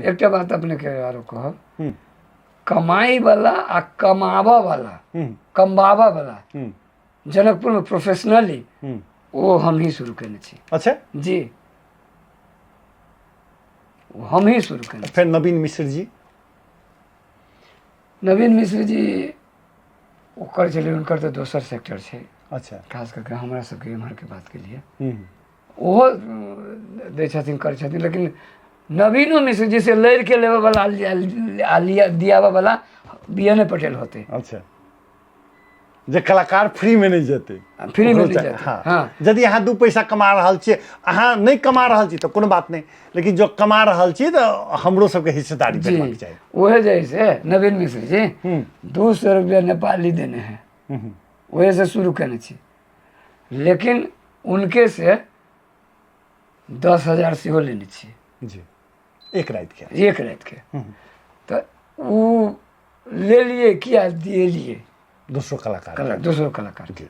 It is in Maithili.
एकटा बात अपनेके आरो कहब, कमाइ वाला आ कमाबऽ वाला, कमबाबऽ वाला जनकपुरमे प्रोफेशनली ओ हमही शुरू केने छी। अच्छा। जी, ओ हमही शुरू केने छी। फेर नवीन मिश्र जी? नवीन मिश्र जी ओकर छलै, हुनकर तऽ दोसर सेक्टर छै। अच्छा। खास करके हमरा सबके एम्हरके बात के लिए ओहो दै छथिन, करै छथिन, लेकिन नवीनो मिश्र जी से लड़ि के लेबऽ वाला आ लिया दियाबऽ वाला बी एन ए पटेल होतै। अच्छा, जे कलाकार फ्री में नहीं जेतै। फ्री में ओकरो नहि चाही। जेतै। हाँ। हाँ। यदि अहाँ 2 पैसा कमा रहल छियै, अहाँ नहि कमा रहल छी तऽ कोनो बात नहि, लेकिन जो कमा रहल छी तऽ हमरो सबके हिस्सेदारी जी भेटबाक चाही। वह जे से नवीन मिश्र जी 200 रुपया नेपाली देने हैं, वह से शुरू केने छी, लेकिन उनके से 10,000 सेहो लेने छी। जी, एक राति के। एक राति के। तऽ ओ लेलियै किया दिएलियै दोसरो कलाकार दोसरो कलाकार। जी।